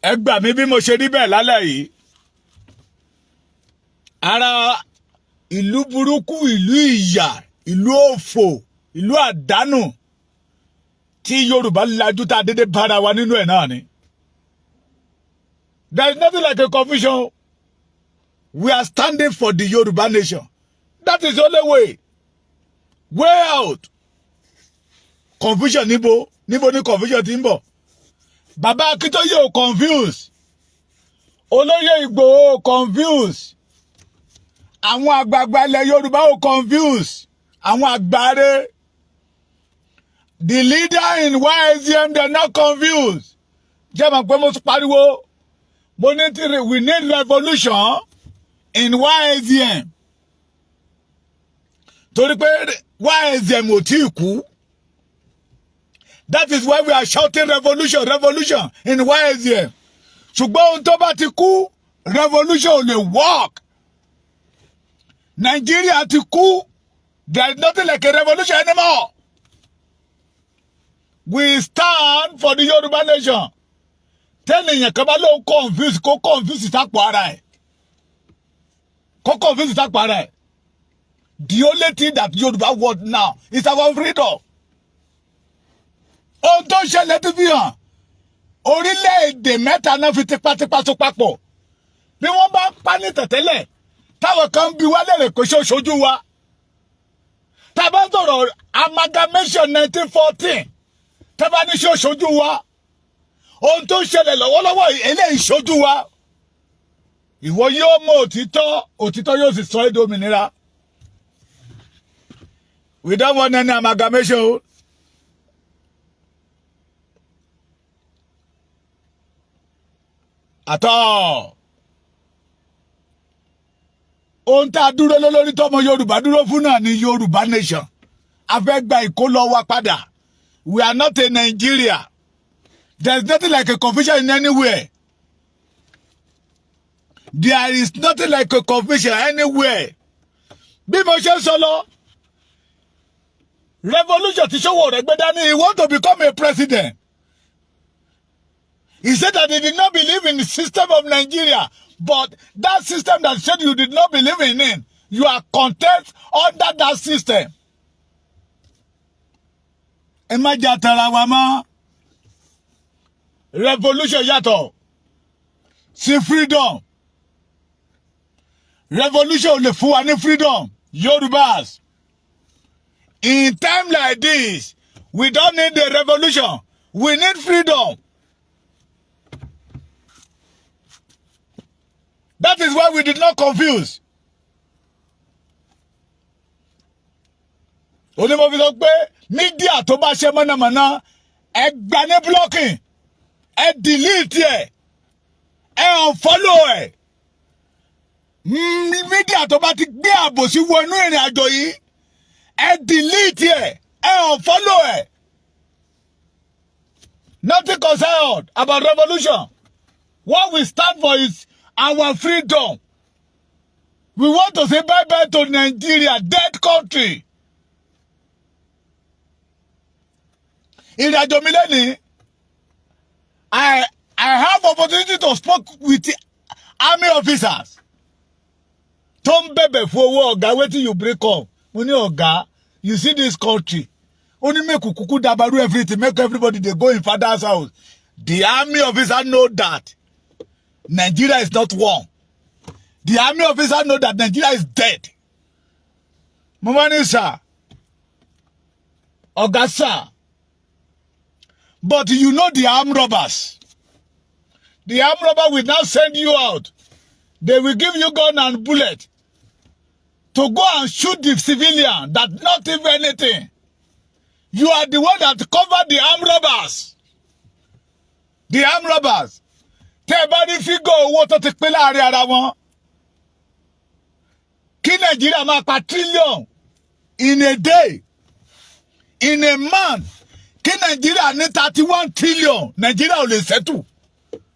Ẹ gbà mí bí mo ṣe rí bẹ́ẹ̀ lálẹ́ yìí. Ara ìlú burúkú, ìlú ìyà, ìlú òfò, ìlú àdánù tí Yorùbá lajú tá a dédé bára wa nínú ẹ̀ náà ni. There is nothing like a confusion. We are standing for the Yoruba nation. That is the only way out. Confusion níbo? Níbo ni confusion ti ń bọ̀? Bàbá Akíntóyè ò confuse, Olóyè Ìgbòho ò confuse, àwọn àgbààgbà ilẹ̀ Yorùbá ò confuse, àwọn àgbàre, the leader in YSDM, they are not confused. Jẹ́ mọ̀ pé mo tún pariwo, mo ní tí we need revolution in YSDM, torí pé YSDM ò tí ì kú. That is why we are shouting revolution, revolution in YSDM. Ṣùgbọ́n ohun tó bá ti kú, revolution ò lè work. Nàìjíríà ti kú. There is nothing like a revolution anymore. We stand for the Yorùbá nation. Tẹ́nìyàn kan bá lóun confuse, kó confuse sápò ara ẹ̀, kó confuse sápò ara ẹ̀. The only thing that Yorùbá want now is our freedom. Ohun tó ń ṣẹlẹ̀ ti fi hàn, orílẹ̀-èdè mẹ́ta náà fi tipátipá so papọ̀. Bí wọ́n bá ń pa ní tẹ̀tẹ́lẹ̀, táwọn kan ń bi wá lérè pé ṣé ó ṣojú wa, tá a bá ń sọ̀rọ̀ amalgamation 1914, tá a bá ní ṣé ó ṣojú wa, ohun tó ń ṣẹlẹ̀ lọ́wọ́lọ́wọ́ eléyìí ṣojú wa. Ìwọ yóò mọ òtítọ́, òtítọ́ yóò sì sọ ẹ́ dòmìnira. We don't want any amalgamation at all. Ohun tá a dúró lé lórí, tọmọ Yorùbá dúró fún náà ní Yorùbá nation. A fẹ́ gba ìkólọ wa padà. We are not a Nigeria. There is nothing like a confusion in anywhere. There is nothing like a confusion anywhere. Bí mo ṣe ń sọ lọ, revolution tí Sowore gbé dání, he want to become a president. He said that he did not believe in the system of Nigeria, but that system that said you did not believe in it, you are content under that system. Ẹ má jà tara wa mọ́. Revolution yàtọ̀ sí freedom. Revolution ò lè fún wa ní freedom. Yorùbás, in time like this, we don't need the revolution, we need freedom. That is why we did not confuse. Onímọ̀ fi sọ pé media tó bá ṣe mọ̀nàmọ́ná, ẹ gbà ní blocking, ẹ delete ẹ, ẹ unfollow ẹ. Media tó bá ti gbé àbòsí wọnú ìrìn àjò yìí, ẹ delete ẹ, ẹ unfollow ẹ. Nothing concerned about revolution. What we stand for is our freedom. We want to say bye bye to Nigeria, dead country. Ìrìn àjò mi lẹ́nìí, I have opportunity to speak with army officers tó ń bẹ̀bẹ̀ fún owó. "Ọ̀gá, wetin you bring come?" Mo ní, "Ọ̀gá, you see this country." Ó ní make kuku dabaru everything, make everybody dey go in father's house. The army officer know that Nigeria is not one. The army officer know that Nigeria is dead. Mo máa ní, "Sir, ọ̀gá, sir, but you know the armed robbers. The armed robber will now send you out. They will give you gun and bullet to go and shoot the civilian that not even anything. You are the one that cover the armed robbers." The armed robbers, tẹ́ ẹ bá rí figure owó tó ti pín láàrin ara wọn, kí Nàìjíríà máa pa trillion in a day, in a month, kí Nàìjíríà ní 31 trillion, Nàìjíríà ò lè settle,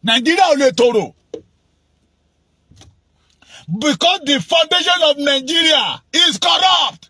Nàìjíríà ò lè tòrò, because the foundation of Nigeria is corrupt.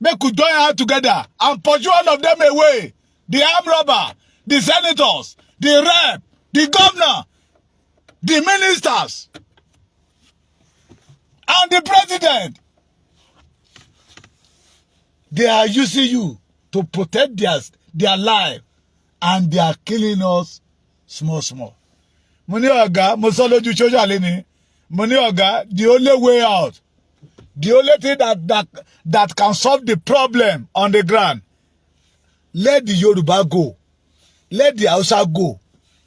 Make we join hand together and pursue all of them away, the armed robber, the senators, the rep, the governor, the ministers and the president. They are using you to protect their life and they are killing us small small. Mo ní ọ̀gá, mo sọ lójú social ni, mo ní ọ̀gá, the only way out, the only thing that can solve the problem on the ground, let the Yoruba go, let the Hausa go,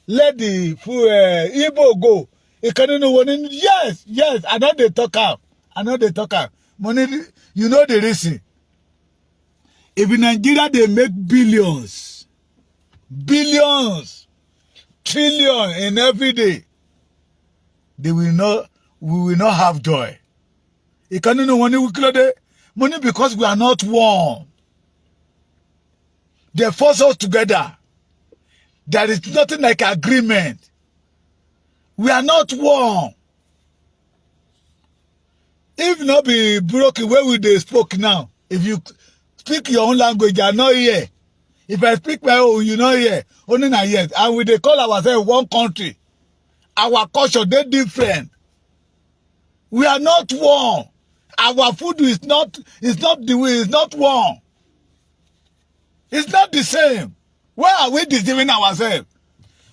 let the Igbo go. Ìkan nínú wo ni, Yes, I no dey talk am, I no dey talk am." Mo ní, "You know the reason? If in Nigeria dey make billions, billions, trillion in every day, they will not we will not have joy." Ìkan nínú wọn ní, "Kí ló dé?" Mo ní, "Because we are not one. They force us together. There is nothing like agreement. We are not one. If not be broken wey we dey spoke now, if you speak your own language, I no hear. If I speak my own, you no hear." Only na yes, and we dey call ourselves one country. Our culture dey different. We are not one. Our food is not the way, is not one. It's not the same. Why are we deceiving ourselves?"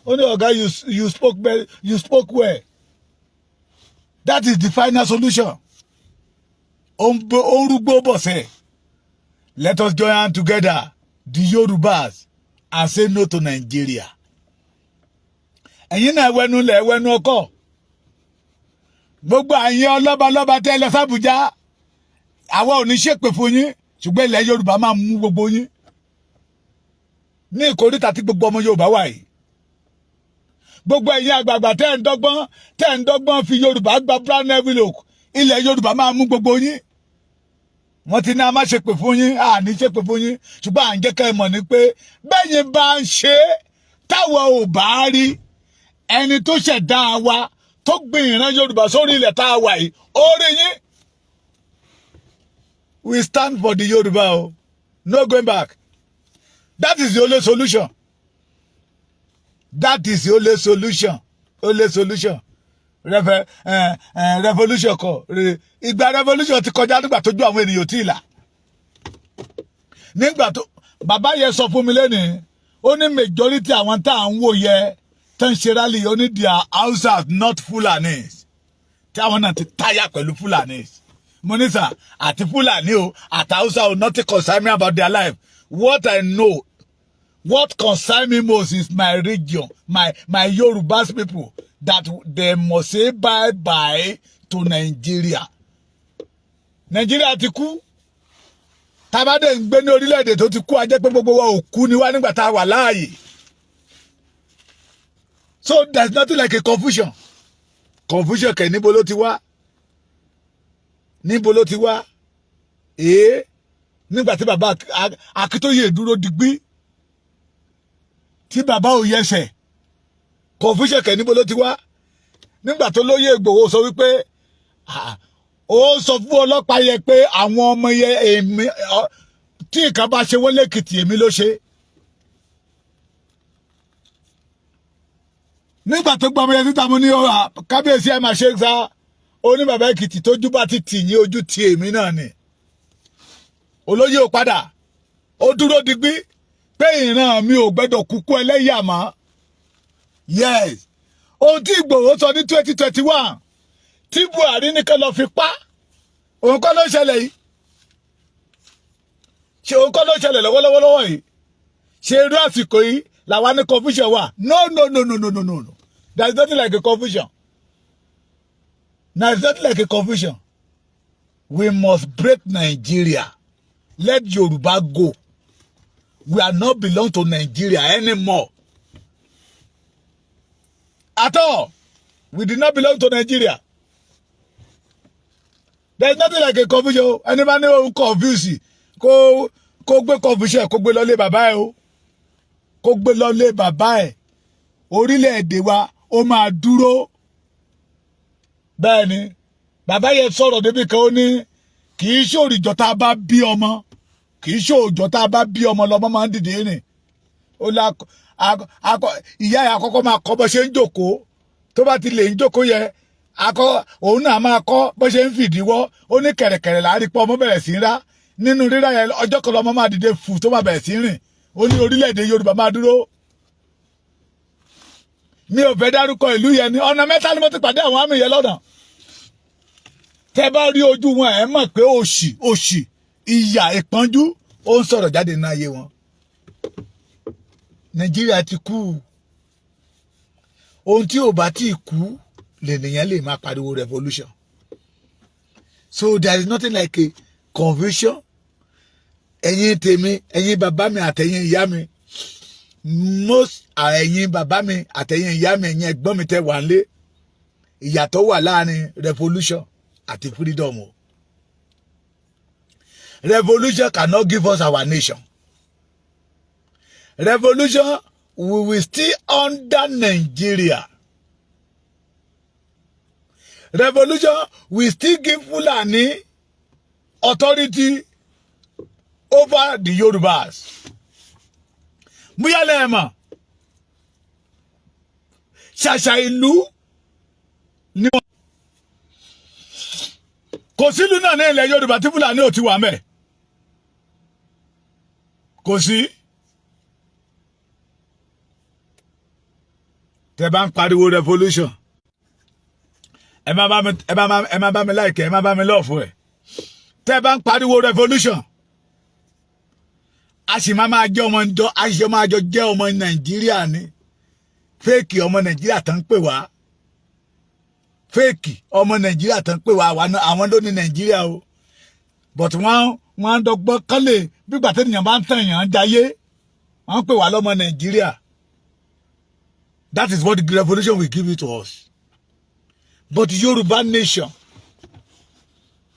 Only, "Oga, you spoke well, you spoke well. That is the final solution." Ó ń rúgbó bọ̀ sẹ́. Let us join hand together, the Yorubas, and say no to Nigeria. Ẹ̀yin náà wẹnu lẹ̀ wẹnu ọkọ̀. Gbogbo àyìn ọlọ́balọ́ba tẹ́ lọ sÁbùjá, àwa ò ní ṣépè fún yín, ṣùgbọ́n ilẹ̀ Yorùbá máa mú gbogbo yín ní ìkóríta tí gbogbo ọmọ Yorùbá wà yìí. Gbogbo ẹ̀yin àgbààgbà tẹ́ ń dọ́gbọ́n fi Yorùbá gba brown envelope, ilẹ̀ Yorùbá máa mú gbogbo yín. Wọ́n ti ní a má ṣépè fún yín, a ní ṣépè fún yín, ṣùgbọ́n à ń jẹ́ ká ẹ mọ̀ ní pé bẹ́yìn bá ń ṣe é, táwọn ò bá rí ẹni tó ṣẹ̀dá wa, tó gbin ìran Yorùbá sórí ilẹ̀ tá a wà yìí, ó rí yín. We stand for the Yorùbá o, no going back. That is the only solution. That is the only solution, only solution. Revolution kọ, ìgbà revolution ti kọjá nígbà tójú àwọn ènìyàn tí ì là. Nígbà tó bàbá yẹn sọ fún mi lẹ́nìí, ó ní majority àwọn tá à ń wò yẹ tó ń ṣe rally, ó ní they are Hausas, not Fulanis, tí àwọn náà ti táyà pẹ̀lú Fulanis. Mo ní, "Sir, àti Fulani o àti Hausa o, nothing concern me about their life. What I know, what concern me most is my region, my Yorùbá people, that they must say bye bye to Nigeria. Nigeria ti kú. Tábàdé ń gbé ní orílẹ̀-èdè tó ti kú, a jẹ́ pé gbogbo wa ò kú ni wá nígbà tá a wà láàyè. So there's nothing like a confusion. Confusion kẹ̀, níbo ló ti wá? Níbo ló ti wá?" Èé, nígbà tí bàbá Akíntóyè dúró digbí, tí bàbá ò yẹsẹ̀, confusion kẹ̀, níbo ló ti wá? Nígbà tó lóye Ìgbòho sọ wípé ó sọ fún ọlọ́pàá yẹ pé àwọn ọmọ yẹ, èmi tí nǹkan bá ṣe wọ́n lẹ́kìtì, èmi ló ṣe. Nígbà tó gbọ́ ọmọ yẹn síta, mo ní, "Kábíyèsí, ẹ̀ máa ṣe sá." Ó ní, "Bàbá Èkìtì, tójú bá ti tì yín, ojú ti èmi náà ni." Olóyè ò padà, ó dúró digbí pé ìran mi ò gbẹ́dọ̀ kúkú ẹlẹ́yà mọ́. Yes, ohun tí Ìgbòho sọ ní 2021 tí Buhari ní ká lọ fi pa, òun kọ́ ló ṣẹlẹ̀ yìí? Ṣé òun kọ́ ló ṣẹlẹ̀ lọ́wọ́lọ́wọ́ lọ́wọ́ yìí? Ṣé irú àsìkò yìí làwa ní confusion wà? No, no, no, no, no, no, no, no, there is nothing like a confusion. There is nothing like a confusion. We must break Nigeria. Let Yoruba go. We are not belong to Nigeria anymore at all. We did not belong to Nigeria. There is nothing like a confusion. Ẹni bá ní òun confuse, kó gbé confusion, kó gbé lọlé bàbá ẹ o, kó gbé lọlé bàbá ẹ. Orílẹ̀-èdè wa, ó máa dúró. Bẹ́ẹ̀ ni bàbá yẹn sọ̀rọ̀ débi kan, ó ní kì í ṣòrìjọ́ tá a bá bí ọmọ. Kì í ṣe òòjọ́ tá a bá bí ọmọ lọ́mọ máa ń dìde rìn. Ó la akọ ìyá yẹn àkọ́kọ́ máa kọ́ bó ṣe ń jókòó. Tó bá ti lè ń jókòó yẹ akọ, òun náà máa kọ́ bó ṣe ń fìdíwọ́. Ó ní kẹ̀rẹ̀kẹ̀rẹ̀ láàrin pé ọmọ bẹ̀rẹ̀ sí ń rá nínú rírá yẹn. Ọjọ́ kan lọ́mọ máa dìde fù tó máa bẹ̀rẹ̀ sí rìn. Ó ní orílẹ̀-èdè Yorùbá máa dúró. Mi ò fẹ́ dárúkọ ìlú yẹn ni. Ọ̀nà mẹ́ta ni mo ti pàdé àwọn army yẹn lọ́nà. Tẹ́ bá rí ojú wọn, ẹ mọ̀ pé òṣì, òṣì, ìyà, ìpọ́njú ó ń sọ̀rọ̀ jáde nínú ayé wọn. Nàìjíríà ti kú. Ohun tí ò bá tí ì kú lènìyàn lè máa pariwo revolution. So there is nothing like a confusion. Ẹ̀yin tèmi, ẹ̀yin bàbá mi àtẹ̀yin ìyá mi, most ẹ̀yin bàbá mi àtẹ̀yin ìyá mi, ẹ̀yin ẹ̀gbọ́n mi tẹ́ wà ń lé, ìyàtọ̀ wà láàrin revolution àti freedom o. Revolution cannot give us our nation. Revolution, we will still under Nigeria. Revolution will still give Fulani authority over the Yorubas. Bóyá lẹ́ẹ̀mọ̀, ṣàṣà ìlú ni wọ́n kò sílùú náà ní ilẹ̀ Yorùbá tí Fúlàní ò ti wà mẹ́. Kò sí. Tẹ́ bá ń pariwo revolution, ẹ má bá mi, ẹ má bá mi like, ẹ má bá mi love ẹ. Tẹ́ bá ń pariwo revolution, a sì máa máa jẹ́ ọmọ ǹjọ́, a sì máa jọ jẹ́ ọmọ Nàìjíríà ni. Fake ọmọ Nàìjíríà tán ń pè wá, fake ọmọ Nàìjíríà tán ń pè wá, àwọn ló ní Nàìjíríà o. But wọ́n á dọ́gbọ́n kán lè bígbà tẹ́nìyàn bá ń tàn yàn án jayé. Wọ́n ń pè wá lọ́mọ Nàìjíríà. That is what the revolution will give it to us. But Yorùbá nation,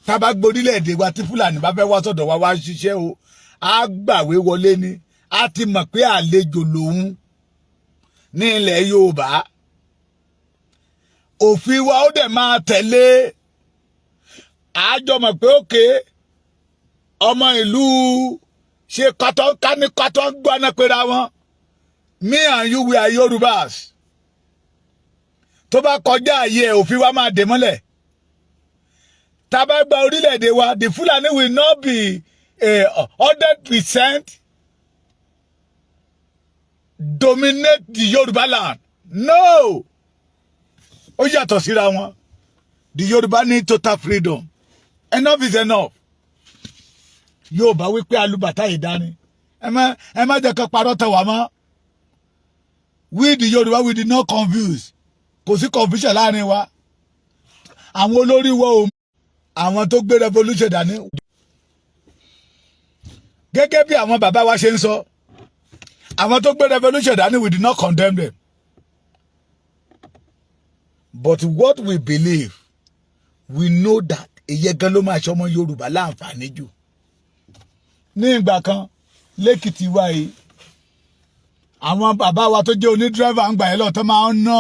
tá a bá gborílẹ̀-èdè wa, tí Fúlàní bá fẹ́ wá sọ̀dọ̀ wa wá ṣiṣẹ́ o, á gbàwé wọlé ni. Á ti mọ̀ pé àlejò lòun ní ilẹ̀ Yorùbá. Òfin wa ó dẹ̀ máa tẹ̀lé. Àjọ mọ̀ pé òkè ọmọ ìlú ṣe kọ́tọ́ ká ní kọ́tọ́ gbọ́ná pera wọn. Me and you, we are Yorùbás. Tó bá kọjá àyè ẹ̀, òfin wa máa dè mọ́lẹ̀. Tá a bá gba orílẹ̀-èdè wa, the Fulani will not be 100% dominate the Yorùbá land. No, ó yàtọ̀ síra wọn. The Yorùbá need total freedom. Enough is enough. Yorùbá wípé alùbàtà ìdání. Ẹ má jẹ́ ká parọ́ tẹ̀ wá mọ́. We the Yorùbá, we did not confuse. Kò sí confusion láàrin wa. Àwọn olórí wa ò, àwọn tó gbé revolution dání, gẹ́gẹ́ bí àwọn bàbá wa ṣe ń sọ, àwọn tó gbé revolution dání, we did not condemn them. But what we believe, we know that èyẹ gan ló máa ṣe ọmọ Yorùbá láǹfààní jù. Ní ìgbà kan lẹ́kìtì wa yìí, àwọn bàbá wa tó jẹ́ onídírẹ́fà ń gbà yẹn lọ́tọ́ máa ń ná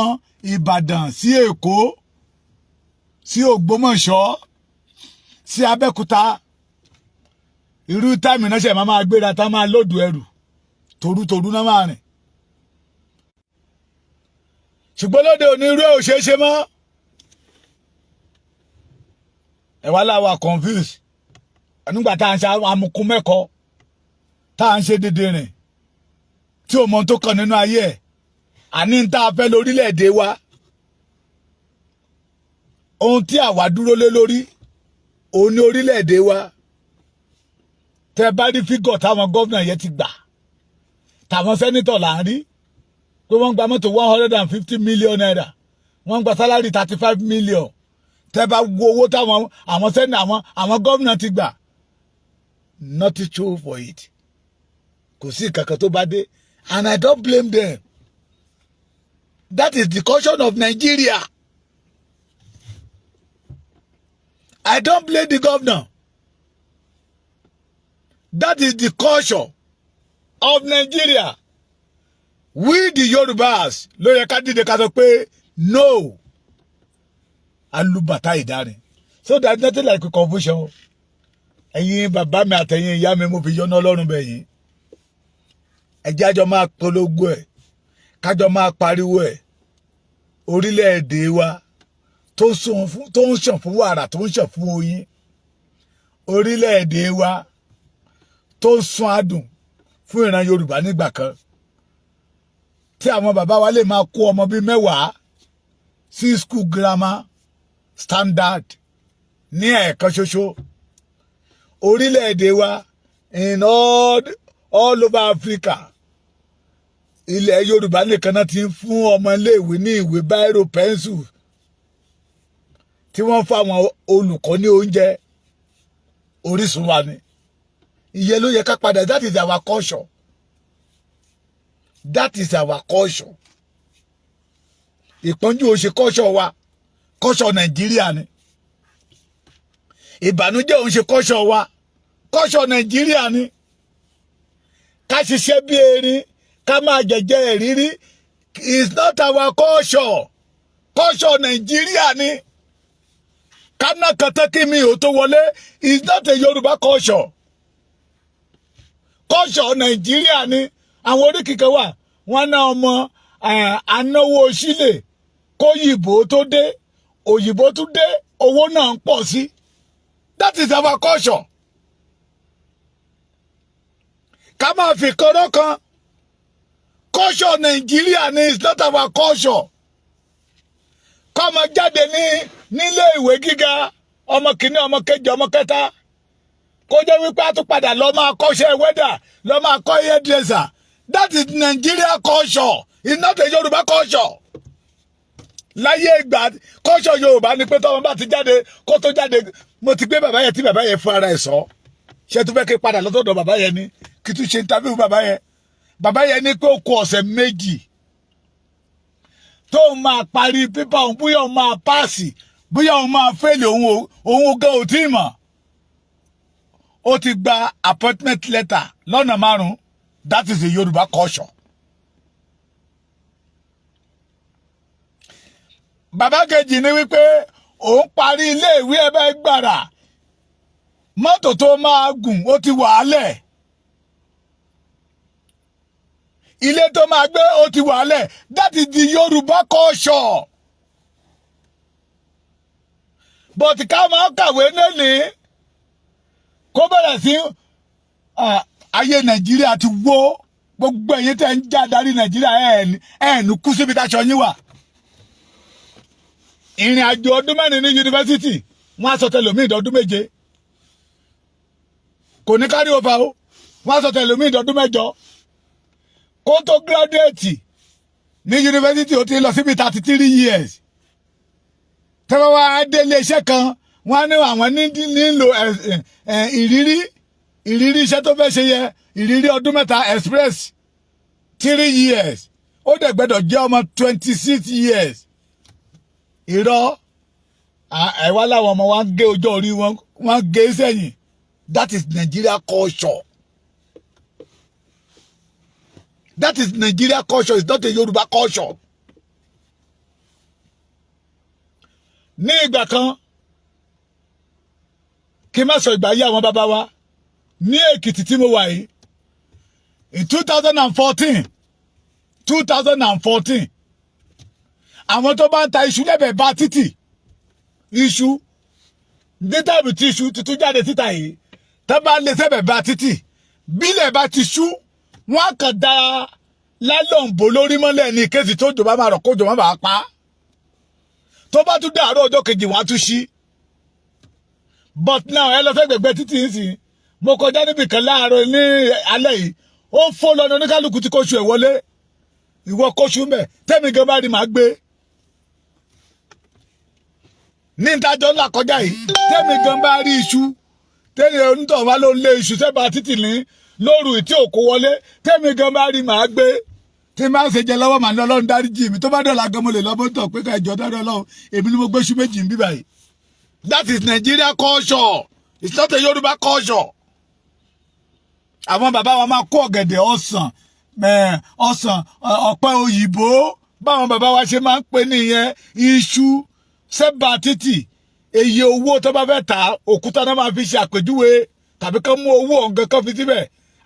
Ìbàdàn sí Èkó, sí Ògbómọ̀ṣọ́, sí Abẹ́òkúta. Irú time náà ṣe máa máa gbéra tá máa load ẹrù tòrútòrú náà máa rìn. Ṣùgbọ́n lóde òní, irú ẹ̀ ò ṣeé ṣe mọ́. Ẹ wá láwa confuse nígbà tá à ń ṣe amukun mẹ́kọ, tá à ń ṣe dédé rìn tí ò mọ tó kàn nínú ayé ẹ̀. Àní ń tá a fẹ́ lórílẹ̀‐èdè wa, ohun tí àwa dúró lé lórí òun ní orílẹ̀‐èdè wa. Tẹ bá rí figure táwọn gómìnà yẹn ti gbà, táwọn senator là ń rí pé wọ́n gba mọ́tò ₦150 million, wọ́n gba salary 35 million. Tẹ bá wo owó táwọn àwọn sẹ́ni àwọn gómìnà ti gbà, nothing show for it. Kò sí kankan tó bá dé, and I don't blame them. That is the culture of Nigeria. I don't blame the governor. That is the culture of Nigeria. We the Yorubas ló yẹ ká dìde ká sọ pé no, alubata ìdarin. So there is nothing like confusion. Ẹ̀yin bàbá mi àtẹ̀yin ìyá mi, mo fi yọ́nà Ọlọ́run bẹ̀ yín. Ẹ jẹ́ àjọ máa polongo ẹ̀, kájọ máa pariwo ẹ̀. Orílẹ̀-èdè wa tó ń ṣàn fún wàrà, tó ń ṣàn fún oyin, orílẹ̀-èdè wa tó ń sun adùn fún ìran Yorùbá nígbà kan, tí àwọn bàbá wa lè máa kó ọmọ bíi 10 sí school grammar standard ní ẹ̀ẹ̀kan ṣoṣo, orílẹ̀-èdè wa in all over Africa, ilẹ̀ Yorùbá nìkan náà ti ń fún ọmọ iléèwé ní ìwé, biro, pencil, tí wọ́n fún àwọn olùkọ́ ní oúnjẹ. Orísun wa ni ìyẹn ló yẹ ká padà. That is our culture, that is our culture. Ìpọ́njú ò ṣe culture wa, culture Nàìjíríà ni. Ìbànújẹ́ ò ń ṣe culture wa, culture Nàìjíríà ni. Ká ṣiṣẹ́ bí erin, ká máa jẹjẹ ìrírí is not our culture, culture Nàìjíríà ni. Ká ná kàtà kí mi ò tó wọlé is not a Yorùbá culture, culture Nàìjíríà ni. Àwọn oríkì kan wà, wọn ná ọmọ anáwó sílẹ̀ kóyìnbó tó dé, òyìnbó tún dé, owó náà ń pọ̀ sí. That is our culture. Ká máa fi kọ́rọ́ kan, culture Nàìjíríà ni, is not our culture. Kọ́mọ jáde ní nílé ìwé gíga, ọmọ kìíní, ọmọ kejì, ọmọ kẹta, kó jẹ́ wípé a tún padà lọ máa kọ́ṣẹ́ welder, lọ máa kọ́ hairdresser. That is Nigeria culture, it's not a Yorùbá culture. Láyé ìgbà, culture Yorùbá ni pé tọ́mọ bá ti jáde, kó tó jáde, mo ti gbé bàbá yẹn tí bàbá yẹn fún ara ẹ̀ sọ. Ṣé tó fẹ́ kí padà lọ́tọ̀dọ̀ bàbá yẹn ni kí tún ṣe interview bàbá yẹn? Bàbá yẹn ní pé ó kù ọ̀sẹ̀ 2 tóun máa parí paper òun. Bóyá òun máa pass, bóyá òun máa fail, òun gan ò tí ì mọ̀. Ó ti gba appointment letter lọ́nà márùn-ún. That is the Yorùbá culture. Bàbá kejì ní wípé òun parí iléèwé ẹbẹ gbàrà, mọ́tò tó máa gùn ó ti wà á lẹ̀, ilé tó máa gbé ó ti wà á lẹ̀. That is the Yorùbá culture. But ká máa kàwé lẹ́nìí, kó bẹ̀rẹ̀ sí ayé Nàìjíríà ti wó. Gbogbo ẹ̀yin tẹ́ ń já darí Nàìjíríà, ẹ̀ ní kú síbi táṣọ yín wà. Ìrìn àjò ọdún 4 ní yunifásitì, wọ́n á sọ tẹlòmíì dọdún 7, kò ní carry over o. Wọ́n á sọ tẹlòmíì dọdún 8 kó tó graduate ní yunifásitì. Ó ti lọ síbi 33 years. Tẹ́wọ́ wá dé ilé iṣẹ́ kan, wọ́n á ní àwọn nílò ìrírí iṣẹ́ tó fẹ́ ṣe yẹ, ìrírí ọdún 3 express 3 years, ó dẹ̀ gbẹ́dọ̀ jẹ́ ọmọ 26 years. Irọ́ ẹ wá láwọn ọmọ wa ń gé ọjọ́ orí wọn, wọ́n ń gé sẹ́yìn. That is Nigeria culture, that is Nigeria culture, it's not a Yoruba culture. Ní ìgbà kan, kí n má sọ ìgbà yí àwọn bàbá wa ní Èkìtì tí mo wà yìí, in 2014, 2014, àwọn tó bá ń ta iṣu lẹ́bẹ̀ẹ́ bá títì, iṣu ní tàbí tí iṣu tuntun jáde síta yìí, tó bá lè sẹ́bẹ̀ẹ́ bá títì, bílẹ̀ bá ti ṣú, wọ́n á kàn da lálọ́ǹbò lórí mọ́lẹ̀ ní kéèsì tó jò bá máa rọ̀, kó jò má bàa pa á. Tó bá tún dàárọ̀ ọjọ́ kejì, wọ́n á tún ṣí. But now, ẹ lọ sẹ́gbẹ̀gbẹ́ títì ń sìn. Mo kọjá níbì kan láàárọ̀, ní alẹ́ yìí, ó fọ́ lọ́nà, oníkálukú tí kò ṣu ẹ̀ wọlé. Ìwọ kóṣù mbẹ, tẹ́mi gan bá rí, màá gbé ní ìdájọ́ ńlá kọjá yìí. Tẹ́mi gan bá rí iṣu, tẹ́lẹ̀ onítọ̀ wá ló ń lé iṣu sẹ́ba títì ní lóru tí òkú wọlé, tẹ́mi gan bá rí, màá gbé. Tí máa ń ṣe jẹ lọ́wọ́, màá ní Ọlọ́run dáríjì mi. Tó bá dọ̀la gan, mo lè lọ́ bọ́tọ̀ pé ká ìjọ dárí Ọlọ́run, èmi ni mo gbé iṣu méjì ń bí báyìí. That is Nigeria culture, it's not a Yoruba culture. Àwọn bàbá wa máa kó ọ̀gẹ̀dẹ̀, ọsàn, ọsàn, ọ̀pẹ òyìnbó, báwọn bàbá wa ṣe máa ń pè nìyẹn, iṣu sẹ́bà títì. Èyí owó tó bá fẹ́ ta, òkúta náà máa fi ṣe àpèjúwe. tàbí kán mú owó ọ̀gán kan fi síbẹ̀.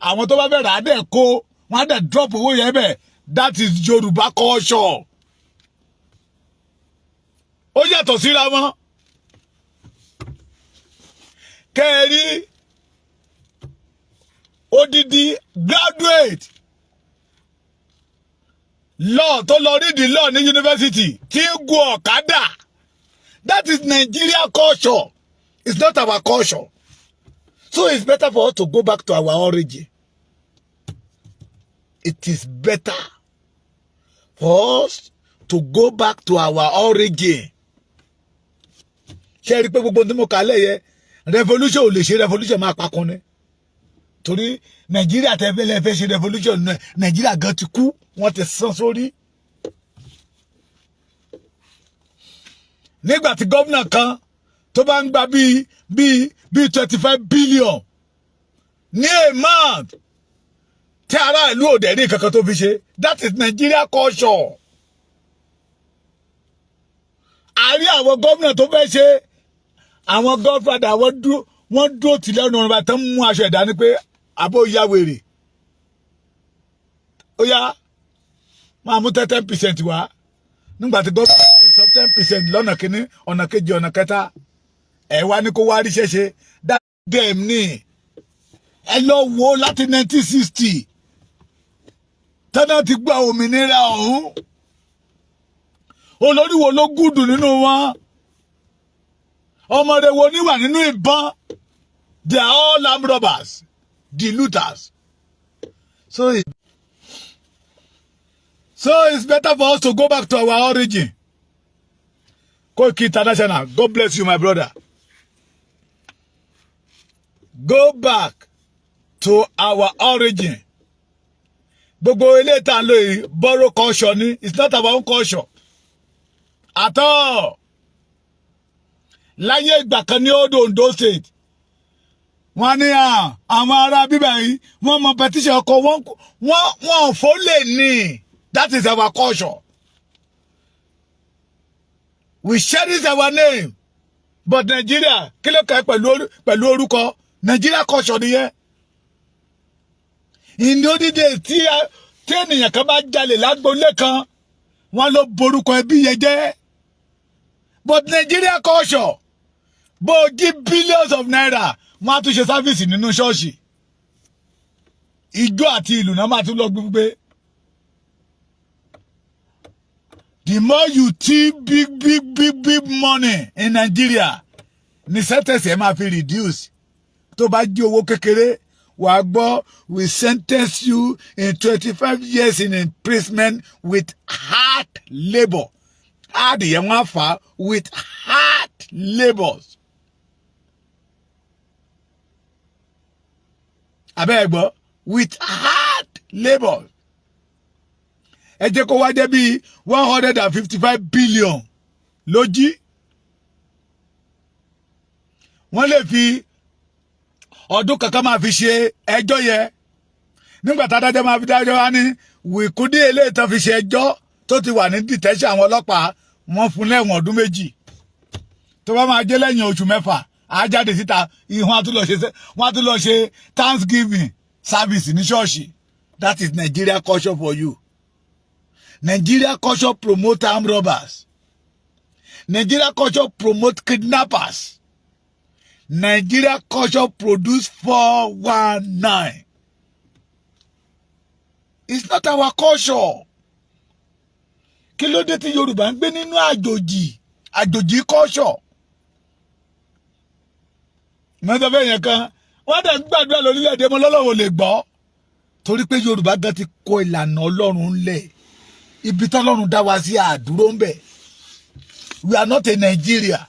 Àwọn tó bá fẹ́ rà á dẹ̀ kó wọ́n á dẹ̀ drop owó yẹn bẹ̀. That is Yorùbá culture. Ó yàtọ̀ síra wọn. Kẹ́ẹ̀rí odidi graduate law tó lọ read the law ní yunifásitì tí ń gun ọ̀kadà. That is Nigeria culture. It's not our culture. So it's better for us to go back to our origin. It is better for us to go back to our origin. Ṣé ẹ rí i pé gbogbo ohun tí mo kà á lẹ̀ yẹ, revolution ò lè ṣe? Revolution máa pakun ni, torí Nàìjíríà tẹ́ fẹ́ lẹ́ fẹ́ ṣe revolution náà, Nàìjíríà gan ti kú, wọ́n ti sán sórí. Nígbà tí gómìnà kan tó bá ń gba bíi 25 billion ní a month, tí ará ìlú òde rí kankan tó fi ṣe, that is Nigeria culture. Àárí àwọn gómìnà tó fẹ́ ṣe, àwọn godfather, àwọn dúró, wọ́n dúró tì lẹ́nu ọ̀rọ̀ tán, mú aṣọ ẹ̀dá ní pé àbó ya wèrè, ó yá, máa mú 10% wá. Nígbà tí gómìnà ti sọ 10% lọ́nà kínní, ọ̀nà kejì, ọ̀nà kẹta, ẹ̀ wá ní kó wá ríṣẹ́ ṣe. Dem ní ẹ lọ wo láti 1960 tẹ́lẹ̀ ti gba òmìnira ọ̀hún, olórí wo ló gùdù nínú wọn? Ọmọdé wo ní wà nínú ìbọn? They are all armed robbers, the looters. So it's better for us to go back to our origin. Koiki International, God bless you, my brother. Go back to our origin. Gbogbo ilé ìta ń lò yìí, borrow culture ni. It's not our own culture at all. Láyé ìgbà kan ní Old Ondo State, wọ́n ní àwọn ará bíbá yìí, wọ́n mọ petition ọkọ wọn, wọ́n fò lè ní. That is our culture. We cherish our name, but Nigeria, kí ló kẹ́ pẹ̀lú orúkọ? Nigeria culture nìyẹn. Ìní tí tí ènìyàn kan bá jalè lágbolé kan, wọ́n ló borúkọ ẹbí yẹn jẹ́. But Nigeria culture, bó o jí billions of naira, wọ́n á tún ṣe service nínú ṣọ́ọ̀ṣì, ijó àti ìlú náà máa tún lọ gbígbé. The more you thief big, big, big, big money in Nigeria, ní sentence ẹ máa fi reduce. Tó bá jí owó kékeré, wàá gbọ́, "We sentence you in 25 years in imprisonment with hard labour." Hard yẹn, wọ́n á fà á with hard labours. Abẹ́ ẹ̀ gbọ́, with hard labour. Ẹ jẹ́ kó wá jẹ́ bíi 155 billion ló jí, wọ́n lè fi ọdún kankan máa fi ṣe ẹjọ́ yẹ. Nígbà tá adájọ́ máa fi dájọ́, wá ní wìkúdí eléyìí tán fi ṣe ẹjọ́ tó ti wà ní detention àwọn ọlọ́pàá, wọ́n fún lẹ́wọ̀n ọdún 2. Tó bá máa jẹ́ lẹ́yìn oṣù 6, á jáde síta ìhun, á tún lọ ṣe, wọ́n á tún lọ ṣe thanksgiving service ní ṣọ́ọ̀ṣì. That is Nigeria culture for you. Nigeria culture promote armed robbers. Nigeria culture promote kidnappers. Nigeria culture produce 419. It's not our culture. Kí ló dé tí Yorùbá ń gbé nínú àjòjì culture? Mẹ́tọ́ bẹ́ẹ̀ yẹn kan, wọ́n dẹ̀ ń gbàdúrà lórílẹ̀‐èdè mọ́ lọ́lọ́wọ́ lè gbọ́, torí pé Yorùbá gan ti kọ ìlànà Ọlọ́run ńlẹ̀. Ibi tọ́lọ́run dá wa sí, àdúró ń bẹ̀. We are not a Nigeria.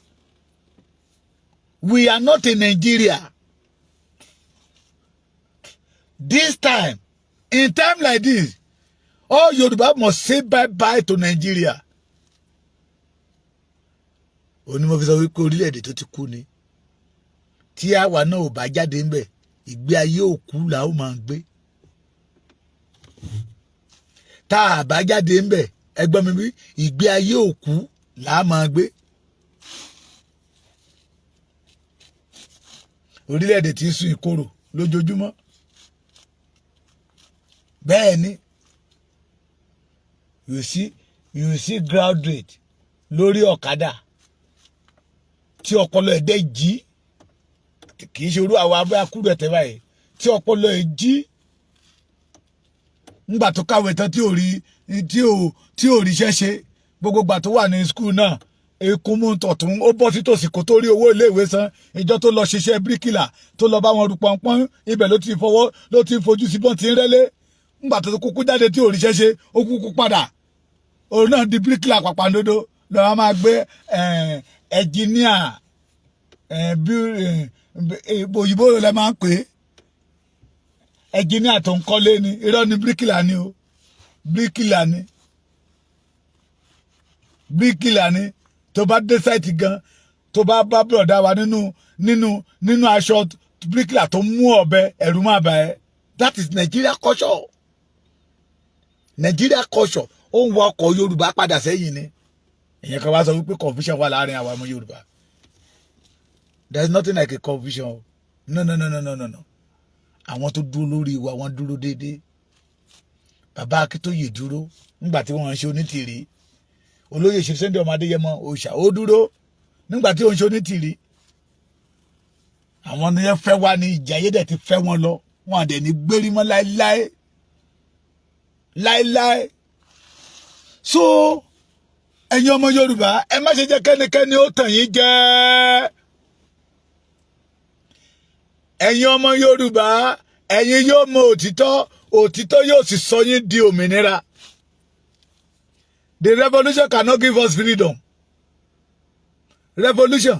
We are not a Nigeria. This time, in time like this, all Yorùbá must say bye bye to Nigeria. Onímọ̀ fi sọ wípé orílẹ̀-èdè tó ti kú ni. Tí àwa náà ò bá jáde ńbẹ̀, ìgbé ayé òkú là ó máa gbé. Tá a bá jáde ńbẹ̀, ẹgbọ́n mi bí, ìgbé ayé òkú là á máa gbé. Orílẹ̀-èdè tí ń sun ìkorò lójoojúmọ́. Bẹ́ẹ̀ ni, you see graduate lórí ọ̀kadà tí ọpọlọ ẹ̀ dẹ́ jí, kì í ṣe orú àwọn abẹ́ akúrò ẹ̀tẹ̀ báyìí, tí ọpọlọ ẹ̀ jí ńgbà tó kàwé tán, tí ò ríṣẹ́ ṣe. Gbogbo gbà tó wà ní school náà, ekun mú tọ̀tún, ó bọ́ sí tòsí kó tó rí owó iléèwé san. Ìjọ tó lọ ṣiṣẹ́ bíríkìlà, tó lọ bá wọn ru pọ́npọ́n, ibẹ̀ ló ti fọwọ́, ló ti fojú sí bọ́n ti ń rẹ́lé. Ńgbà tó kúkú jáde tí ò ríṣẹ́ ṣe, ó kúkú padà, òun náà di bíríkìlà pàpàǹdodo. Lọ́wọ́ máa gbé ẹnjìníà, òyìnbó lẹ máa ń pè é, ẹnjìníà tó ń kọ́lé ni. Irọ́ ni, bíríkìlà ni o, bíríkìlà ni, bíríkìlà ni. Tó bá dé site gan, tó bá bá bùrọ̀dá wa nínú aṣọ bíríkìlà tó mú ọ̀bẹ, ẹ̀rù máa bà ẹ́. That is Nigeria culture. Nigeria culture, ó ń wa ọkọ̀ Yorùbá padà sẹ́yìn ni. Ìyẹn kan wá sọ wípé confusion wà láàrin àwọn ọmọ Yorùbá. There is nothing like a confusion. No, no, no, no, no, no, no. Àwọn tó dúró lórí wa, wọ́n dúró déédéé. Bàbá Akíntóyè dúró nígbà tí wọ́n ń ṣe onítìrí. Olóyè ṣe Sunday ọmọ Adéyẹmọ òòṣà, ó dúró nígbà tí wọ́n ń ṣe onítìrí. Àwọn ni wọ́n fẹ́ wá ní ìjà ayé dẹ̀ ti fẹ́ wọn lọ, wọn àdẹ̀ ní gbérí mọ́ láéláé, láéláé. So ẹ̀yin ọmọ Yorùbá, ẹ má ṣe jẹ́ kẹ́nikẹ́ni ó tàn yín jẹ. Ẹ̀yin ọmọ Yorùbá, ẹ̀yin yóò mọ òtítọ́, òtítọ́ yóò sì sọ yín di òmìnira. The revolution cannot give us freedom. Revolution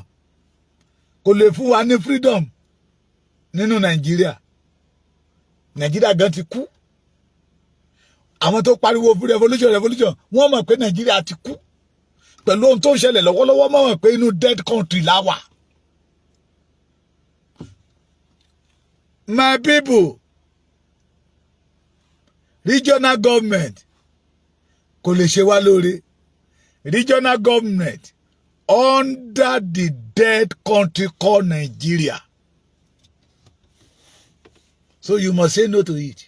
kò lè fún wa ní freedom nínú Nàìjíríà. Nàìjíríà gan ti kú. Àwọn tó pariwo fún revolution, revolution, wọ́n mọ̀ pé Nàìjíríà ti kú. Pẹ̀lú ohun tó ń ṣẹlẹ̀ lọ́wọ́lọ́wọ́, mọ̀ pé inú dead country la wà. My people, regional government kò lè ṣe wá lóore. Regional government under the dead country called Nigeria, so you must say no to it,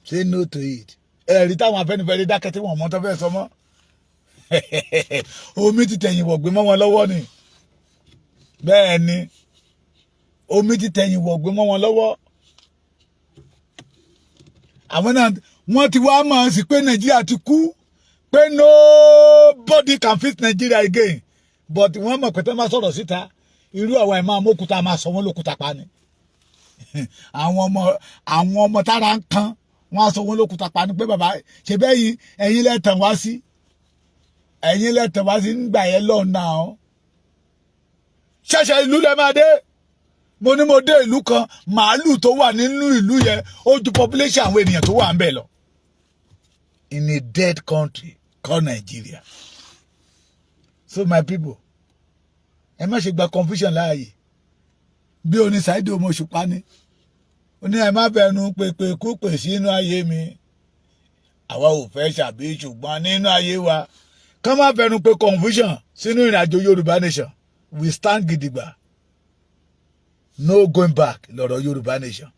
say no to it. Ẹ̀rí táwọn Afẹ́nifẹ́re dákẹ́ tí wọ́n mọ̀ tó fẹ́ sọ mọ́, omi ti tẹ̀yìn wọ̀gbìn mọ́ wọn lọ́wọ́ ni. Bẹ́ẹ̀ ni, omi ti tẹ̀yìn wọ̀gbìn mọ́ wọn lọ́wọ́. Àwọn náà, wọ́n ti wá mọ̀ sí pé Nàìjíríà ti kú, pé nobody can fix Nigeria again, but wọ́n mọ̀ pé tẹ́ máa sọ̀rọ̀ síta, irú àwọn ẹ̀ máa mókúta, máa sọ wọ́n lókúta pa ni. Àwọn ọmọ tára ń kan, wọ́n á sọ wọ́n lókúta pa ni pé bàbá ṣe bẹ́ẹ̀ yín, ẹ̀yin lẹ́tàn wá sí, ẹ̀yin lẹ́tàn wá sí nígbà yẹn lọ́nà ọ́. Ṣẹ̀ṣẹ̀ ìlú lẹ́ máa dé. Mo ní mo dé ìlú kan, màálù tó wà nínú ìlú yẹn, ó ju population àwọn ènìyàn tó wà ń bẹ̀ lọ, in a dead country called Nigeria. So my people, ẹ má ṣe gba confusion láàyè. Bí oní Saheed Òṣùpá ni ó ní, ẹ má bẹnu pèpè kú pè sínú ayé mi, àwa ò fẹ́ ṣàbí, ṣùgbọ́n nínú ayé wa, ká má fẹnu pé confusion sínú ìrìnàjò Yorùbá nation. We stand gidigba, no going back lọ́rọ̀ Yorùbá nation,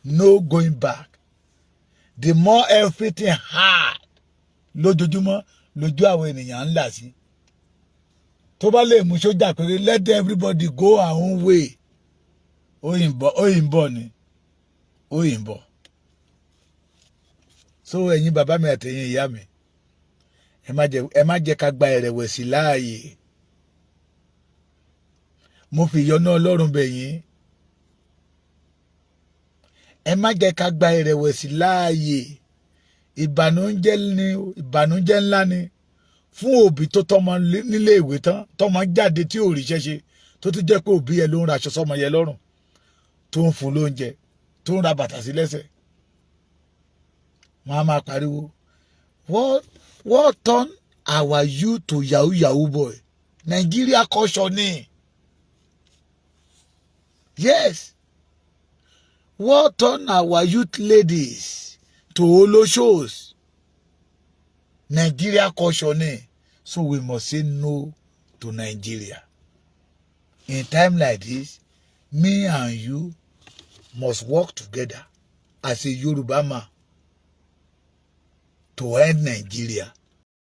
no going back. The more everything hard lójoojúmọ́, lójú àwọn ènìyàn ń là sí. Tó bá lè mú sójà pé let everybody go our own way, ó yìn bọ̀ ni, ó yìn bọ̀. So ẹ̀yin bàbá mi àtẹ̀yin ìyá mi, ẹ má jẹ́ ká gba ìrẹ̀wẹ̀sì láàyè. Mo fi ìyọ́nú Ọlọ́run bẹ̀ yín, ẹ má jẹ́ ká gba ìrẹ̀wẹ̀sì láàyè. Ìbànújẹ́ ni, ìbànújẹ́ ńlá ni fún òbí tó tọ́mọ nílé ìwé tán, tọ́mọ jáde tí ò ríṣẹ́ ṣe, tó tún jẹ́ pé òbí yẹn ló ń raṣọ sọ́mọ yẹn lọ́rùn, tó ń fún lóúnjẹ, tó ń ra bàtà sí lẹ́sẹ̀. Wọ́n á máa pariwo, What turn our youth to yahoo yahoo boy?" Nigeria culture ni. Yes, what turn our youth ladies to oloshos? Nigeria culture ni. So we must say no to Nigeria. In time like this, me and you must work together as a Yoruba man to end Nigeria.